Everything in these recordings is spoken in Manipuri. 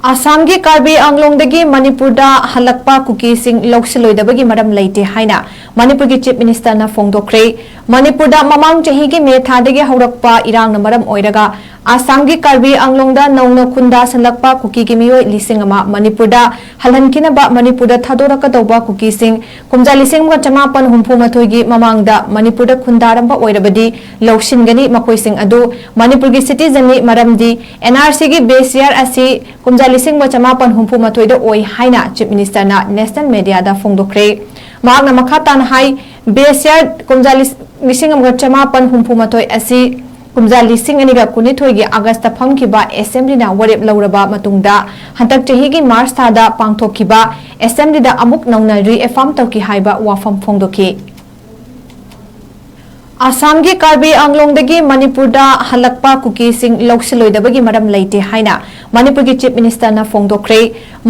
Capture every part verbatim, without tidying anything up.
ꯑꯁꯥꯝꯒꯤ ꯀꯥꯔꯕꯤ ꯑꯪꯂꯣꯡꯗꯒꯤ ꯃꯅꯤꯄꯨꯔꯗ ꯍꯜꯂꯛꯄ ꯀꯨꯀꯤꯁꯤꯡ ꯂꯧꯁꯤꯜꯂꯣꯏꯗꯕꯒꯤ ꯃꯔꯝ ꯂꯩꯇꯦ ꯍꯥꯏꯅ ꯃꯅꯤꯄꯨꯔꯒꯤ ꯆꯤꯐ ꯃꯤꯅꯤꯁꯇꯔꯅ ꯐꯣꯡꯗꯣꯛꯈ꯭ꯔꯦ꯫ ꯃꯅꯤꯄꯨꯔꯗ ꯃꯃꯥꯡ ꯆꯍꯤꯒꯤ ꯃꯦ ꯊꯥꯗꯒꯤ ꯍꯧꯔꯛꯄ ꯏꯔꯥꯡꯅ ꯃꯔꯝ ꯑꯣꯏꯔꯒ ꯑꯁꯥꯝꯒꯤ ꯀꯥꯔꯕꯤ ꯑꯪꯂꯣꯡꯗ ꯅꯧꯅ ꯈꯨꯟꯗꯥꯁꯜꯂꯛꯄ ꯀꯨꯀꯤꯒꯤ ꯃꯤꯑꯣꯏ ꯂꯤꯁꯤꯡ ꯑꯃ ꯃꯅꯤꯄꯨꯔꯗ ꯍꯜꯍꯟꯈꯤꯅꯕ ꯃꯅꯤꯄꯨꯔꯗ ꯊꯥꯗꯣꯔꯛꯀꯗꯧꯕ ꯀꯨꯀꯤꯁꯤꯡ ꯀꯨꯝꯖꯥ ꯂꯤꯁꯤꯡ ꯑꯃꯒ ꯆꯃꯥꯄꯟ ꯍꯨꯝꯐꯨ ꯃꯥꯊꯣꯏꯒꯤ ꯃꯃꯥꯡꯗ ꯃꯅꯤꯄꯨꯔꯗ ꯈꯨꯟꯗꯥꯔꯝꯕ ꯑꯣꯏꯔꯕꯗꯤ ꯂꯧꯁꯤꯟꯒꯅꯤ꯫ ꯃꯈꯣꯏꯁꯤꯡ ꯑꯗꯨ ꯃꯅꯤꯄꯨꯔꯒꯤ ꯁꯤꯇꯤꯖꯟꯅꯤ, ꯃꯔꯝꯗꯤ ꯑꯦꯟ ꯑꯥꯔ ꯁꯤꯒꯤ ꯕꯦꯁ ꯌꯔ ꯑꯁꯤ ꯀꯨꯝꯖꯥ ꯂꯤꯁꯤꯡ ꯑꯃꯒ ꯆꯃꯥꯄꯟ ꯍꯨꯝꯐꯨ ꯃꯥꯊꯣꯏꯗ ꯑꯣꯏ ꯍꯥꯏꯅ ꯆꯤꯐ ꯃꯤꯅꯤꯁꯇꯔꯅ ꯅꯦꯁꯅꯦꯜ ꯃꯦꯗꯤꯌꯥꯗ ꯐꯣꯡꯗꯣꯛꯈ꯭ꯔꯦ꯫ ꯃꯍꯥꯛꯅ ꯃꯈꯥ ꯇꯥꯅ ꯍꯥꯏ, ꯕꯦꯁ ꯌꯔ ꯀꯨꯝꯖꯥ ꯂꯤꯁꯤꯡ ꯑꯃꯒ ꯆꯃꯥꯄꯟ ꯍꯨꯝꯐꯨ ꯃꯥꯊꯣꯏ ꯑꯁꯤ ꯀꯨꯝꯖꯥ ꯂꯤꯁꯤꯡ ꯑꯅꯤꯒ ꯀꯨꯟꯅꯤꯊꯣꯏꯒꯤ ꯑꯥꯒꯁꯇ ꯐꯝꯈꯤꯕ ꯑꯦꯁꯦꯝꯕ꯭ꯂꯤꯅ ꯋꯥꯔꯦꯞ ꯂꯧꯔꯕ ꯃꯇꯨꯡꯗ ꯍꯟꯗꯛ ꯆꯍꯤꯒꯤ ꯃꯥꯔꯆ ꯊꯥꯗ ꯄꯥꯡꯊꯣꯛꯈꯤꯕ ꯑꯦꯁꯦꯝꯕ꯭ꯂꯤꯗ ꯑꯃꯨꯛ ꯅꯧꯅ ꯔꯤꯑꯦꯐꯥꯔꯝ ꯇꯧꯈꯤ ꯍꯥꯏꯕ ꯋꯥꯐꯝ ꯐꯣꯡꯗꯣꯛꯈꯤ꯫ ꯑꯁꯥꯝꯒꯤ ꯀꯥꯔꯕꯤ ꯑꯪꯂꯣꯡꯗꯒꯤ ꯃꯅꯤꯄꯨꯔꯗ ꯍꯜꯂꯛꯄ ꯀꯨꯀꯤꯁꯤꯡ ꯂꯧꯁꯤꯜꯂꯣꯏꯗꯕꯒꯤ ꯃꯔꯝ ꯂꯩꯇꯦ ꯍꯥꯏꯅ ꯃꯅꯤꯄꯨꯔꯒꯤ ꯆꯤꯐ ꯃꯤꯅꯤꯁꯇꯔꯅ ꯐꯣꯡꯗꯣꯛꯈ꯭ꯔꯦ꯫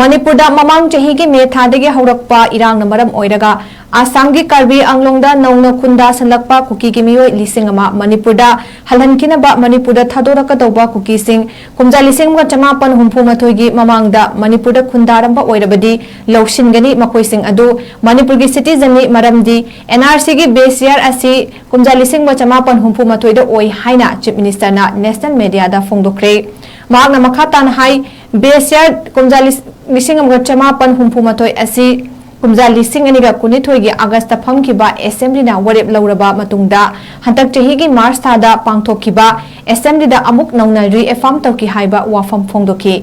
ꯃꯅꯤꯄꯨꯔꯗ ꯃꯃꯥꯡ ꯆꯍꯤꯒꯤ ꯃꯦ ꯊꯥꯗꯒꯤ ꯍꯧꯔꯛꯄ ꯏꯔꯥꯡꯅ ꯃꯔꯝ ꯑꯣꯏꯔꯒ ꯑꯁꯥꯝꯒꯤ ꯀꯥꯔꯕꯤ ꯑꯪꯂꯣꯡꯗ ꯅꯧꯅ ꯈꯨꯟꯗꯥꯁꯜꯂꯛꯄ ꯀꯨꯀꯤꯒꯤ ꯃꯤꯑꯣꯏ ꯂꯤꯁꯤꯡ ꯑꯃ ꯃꯅꯤꯄꯨꯔꯗ ꯍꯜꯍꯟꯈꯤꯅꯕ ꯃꯅꯤꯄꯨꯔꯗ ꯊꯥꯗꯣꯔꯛꯀꯗꯧꯕ ꯀꯨꯀꯤꯁꯤꯡ ꯀꯨꯝꯖꯥ ꯂꯤꯁꯤꯡ ꯑꯃꯒ ꯆꯃꯥꯄꯟ ꯍꯨꯝꯐꯨ ꯃꯥꯊꯣꯏꯒꯤ ꯃꯃꯥꯡꯗ ꯃꯅꯤꯄꯨꯔꯗ ꯈꯨꯟꯗꯥꯔꯝꯕ ꯑꯣꯏꯔꯕꯗꯤ ꯂꯧꯁꯤꯟꯒꯅꯤ꯫ ꯃꯈꯣꯏꯁꯤꯡ ꯑꯗꯨ ꯃꯅꯤꯄꯨꯔꯒꯤ ꯁꯤꯇꯤꯖꯟꯅꯤ, ꯃꯔꯝꯗꯤ ꯑꯦꯟ ꯑꯥꯔ ꯁꯤꯒꯤ ꯕꯦꯁ ꯌꯔ ꯑꯁꯤ ꯀꯨꯝꯖꯥ ꯂꯤꯁꯤꯡ ꯑꯃꯒ ꯆꯃꯥꯄꯟ ꯍꯨꯝꯐꯨ ꯃꯥꯊꯣꯏꯗ ꯑꯣꯏ ꯍꯥꯏꯅ ꯆꯤꯐ ꯃꯤꯅꯤꯁꯇꯔꯅ ꯅꯦꯁꯅꯦꯜ ꯃꯦꯗꯤꯌꯥꯗ ꯐꯣꯡꯗꯣꯛꯈ꯭ꯔꯦ꯫ ꯃꯍꯥꯛꯅ ꯃꯈꯥ ꯇꯥꯅ ꯍꯥꯏ, ꯕꯦꯁ ꯌꯔ ꯀꯨꯝꯖꯥ ꯂꯤꯁꯤꯡ ꯑꯃꯒ ꯆꯃꯥꯄꯟ ꯍꯨꯝꯐꯨ ꯃꯥꯊꯣꯏ ꯑꯁꯤ ꯀꯨꯝꯖꯥ ꯂꯤꯁꯤꯡ ꯑꯅꯤꯒ ꯀꯨꯟꯅꯤꯊꯣꯏꯒꯤ ꯑꯥꯒꯁꯇ ꯐꯝꯈꯤꯕ ꯑꯦꯁꯦꯝꯕ꯭ꯂꯤꯅ ꯋꯥꯔꯦꯞ ꯂꯧꯔꯕ ꯃꯇꯨꯡꯗ ꯍꯟꯗꯛ ꯆꯍꯤꯒꯤ ꯃꯥꯔꯆ ꯊꯥꯗ ꯄꯥꯡꯊꯣꯛꯈꯤꯕ ꯑꯦꯁꯦꯝꯕ꯭ꯂꯤꯗ ꯑꯃꯨꯛ ꯅꯧꯅ ꯔꯤꯑꯦꯐꯥꯔꯝ ꯇꯧꯈꯤ ꯍꯥꯏꯕ ꯋꯥꯐꯝ ꯐꯣꯡꯗꯣꯛꯈꯤ꯫